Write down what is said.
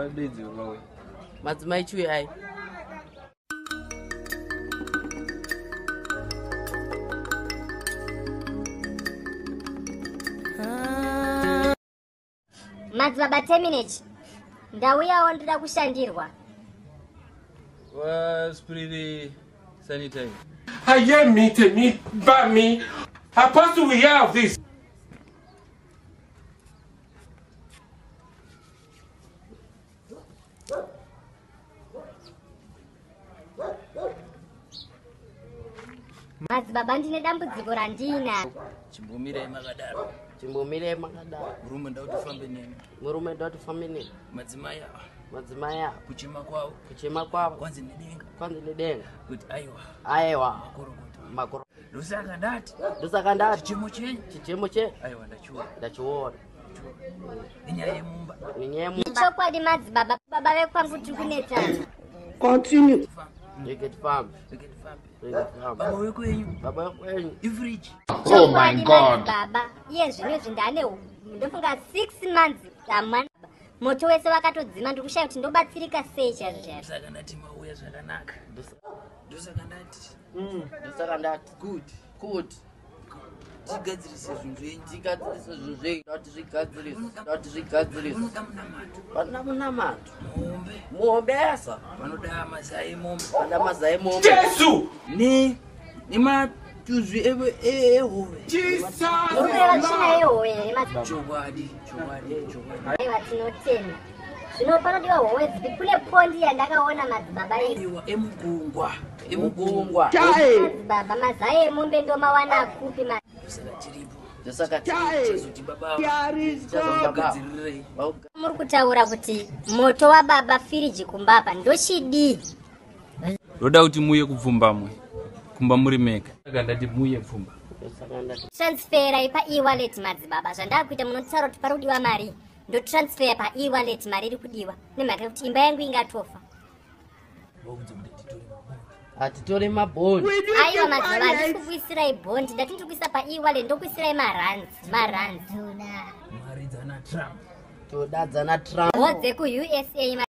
Vadedzi vauya. Madzimai, chiuyai. Madzibaba Terminage, ndauyawo, ndoda kushandirwa. Vasprayire sanitizer. Ayé mi, tèmi bá mi. Apostle, we hear of this. Madzibaba, ndine dambudziko randina. Chimbomirai makadaro. Chimbomirai makadaro. Murume, nda kuti ufambe nemi. Murume, nda kuti ufambe nemi. Madzimai ava, Madzimai ava, kuchema kwavo, kuchema kwavo, kwanzi nedenga, kwanzi nedenga, kuti aiwa, aiwa, makorokoto. Makoro. Ndosaka ndati, Ndosaka ndati, chichemo chenyu, chichemo che, aiwa, ndachiona. Ndachiona. Nenyaya yemumba. Nenyaya yemumba. Chokwadi madzibaba, baba vekwangu tiri kunetsana. Continue. Rege tifambe. Rege tifambe. Rege tifambe. Baba wekwenyu, Baba wekwenyu, ifriji. Oh my Chokwadi God. madzibaba, iye zvino izvi ndane, ndofunga 6 months hamwana, moto wese wakatodzima. Ndiri kushaya kuti ndobatsirika sei chaizvo chaizvo. Ndosaka ndati mauya zvakanaka. Ndosaka ndati, Ndosaka ndati, kuti kuti tigadzirise zvinhu zvenyu. Tigadzirise zvinhu zvenyu. Ndati zvigadzirise, ndati zvigadzirise. Panoda munamato. Panoda munamato. Muhombe. Muhombesa. Panoda mazai emombe. Panoda mazai emombe. Jésù. Nematuzvi ehove. Jesus. Mukureva tsvina yehowe here madzibaba? Chokwadi, chokwadi, chokwadi. Aiwa, tinotenda. Zvino panodiwa howe dzipi? Kune pond yandakaona, madzibaba. Iwa, emugungwa, emugungwa. Mugungwa. Madzibaba, mazai emombe ndomawana kupi? Ndosaka tiripo. Ndosaka Chazoti baba vagadzirirei. Muri kutaura kuti moto wababa, firiji kumbapa, ndochidii? Ndoda kuti muye kupfumbamwe kumba muri mega. Saka ndati muye pfumba. Ndosaka ndati, Transferai paewallet, madzibaba. Zvandakuita, munotaura kuti pari kudiwa mari, ndotransfer paewallet mari iri kudiwa, nemhaka yekuti imba yangu ingatofa. Vaudze kuti titore mabhondi. Hatitore mabhondi. Aiwa madzibaba, handisi kukuisirai bhondi. Ndati ndiri kuisa paewallet, ndokuisirai marands, marands. Mari dzana Trump. Toda dzana Trump. Ho, dzekuUSA.